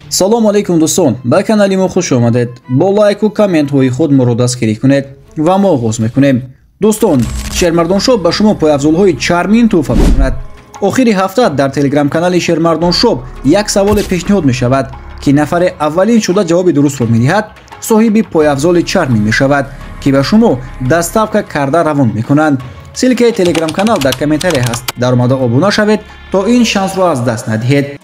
Салому алейкум, дӯстон, ба канали мо хуш омадед. Бо лайку комментҳои худ моро дастгирӣ кунед ва мо оғоз мекунем. Дӯстон, Шермардон Шоп ба шумо пойафзолҳои чармин тӯҳфа мекунад. Охири ҳафта дар телеграм-канали Шермардон Шоп як саволе пешниҳод мешавад, ки нафаре аввалин шуда ҷавоби дурустро медиҳад, соҳиби пойафзоли чармин мешавад, ки ба шумо доставка карда равон мекунанд. Ссылкаи телеграм-канал дар комментария ҳаст. Даромада обуна шавед, то ин шансро аз даст надиҳед.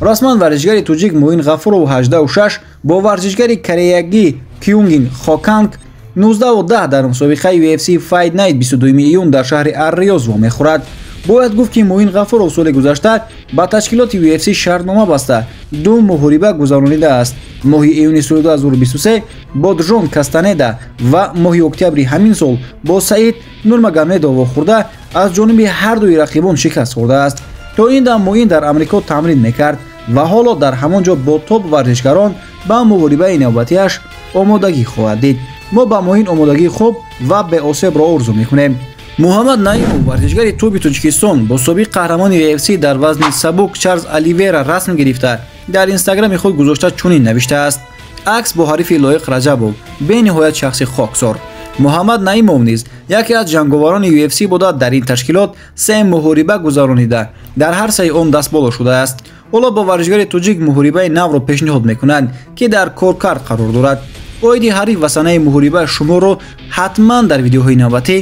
Расман варзишгари тоҷик Муин Ғафуров 18-6 бо варзишгари кореягӣ Кюнгин Хоканг 19-10 дар мусобиқаи UFC Fight Night 22 июн дар шаҳри Ар-Риёз вомехӯрад. Бояд гуфт, ки Муин Ғафуров соли гузашта ба ташкилоти UFC шартнома баста, ду муҳориба гузаронидааст. Моҳи июни соли 2023 бо Джон Кастанеда ва моҳи октябри ҳамин сол бо Саид Нурмагомедов вохӯрда, аз ҷониби ҳардуи рақибон шикаст хӯрдааст. То ин дам Муин дар Амрико тамрин мекард ва ҳоло дар ҳамон ҷо бо топ варзишгарон ба муҳорибаи навбатиаш омодагӣ хоҳад дид. Мо ба Муин омодагии хуб ва беосебро орзу мекунем. Муҳаммад Наимов, варзишгари тоби Тоҷикистон, бо собиқ қаҳрамони UFC дар вазни сабук Чарлз Оливера расм гирифта, дар инстаграми худ гузошта чунин навиштааст: акс бо ҳарифи Лоиқ Раҷабов, бениҳоят шахси хоксор. Муҳаммад Наимов низ яке аз ҷанговарони UFC буда, дар ин ташкилот се муҳориба гузаронида, дар ҳар сеи он дастболо шудааст. Ҳоло бо варзишгари тоҷик муҳорибаи навро пешниҳод мекунанд, ки дар коркард қарор дорад. Оиди ҳариф ва санаи муҳориба шуморо ҳатман дар видеоҳои навбатӣ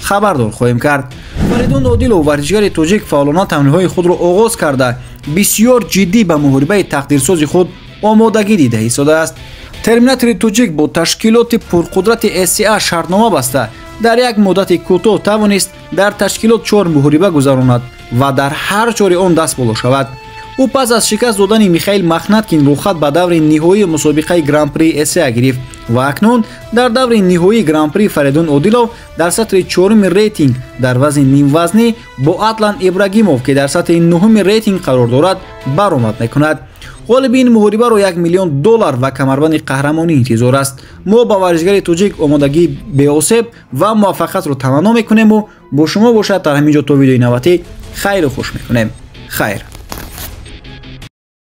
хабардор хоҳем кард. Фаридун Одилов, варзишгари тоҷик, фаъолона тамринҳои худро оғоз карда, бисёр ҷиддӣ ба муҳорибаи тақдирсози худ омодагӣ дида истодааст. Терминатори тоҷик бо ташкилоти пурқудрати SCA шартнома баста, дар як муддати кӯтоҳ тавонист дар ташкилот чор муҳориба гузаронад ва дар ҳар чори он даст боло шавад. Ӯ пас аз шикаст додани Михаил Махнаткин рухат ба даври ниҳоии мусобиқаи Гран-при SCA гирифт ва акнун дар даври ниҳоии Гран-при Фаридун Одилов дар сатри чоруми рейтинг дар вазни нимвазнӣ бо Атлан Ибрагимов, ки дар сатри нуҳуми рейтинг қарор дорад, баромад мекунад. Ғолиби ин муҳорибаро 1 миллион доллар ва камарбанди қаҳрамонӣ интизор аст. Мо ба варзишгари тоҷик омодагии беосеб ва муваффақиятро таманно мекунему бо шумо бошад дар ҳамин ҷо то видеои навбатӣ хайру хуш мекунем. Хайр.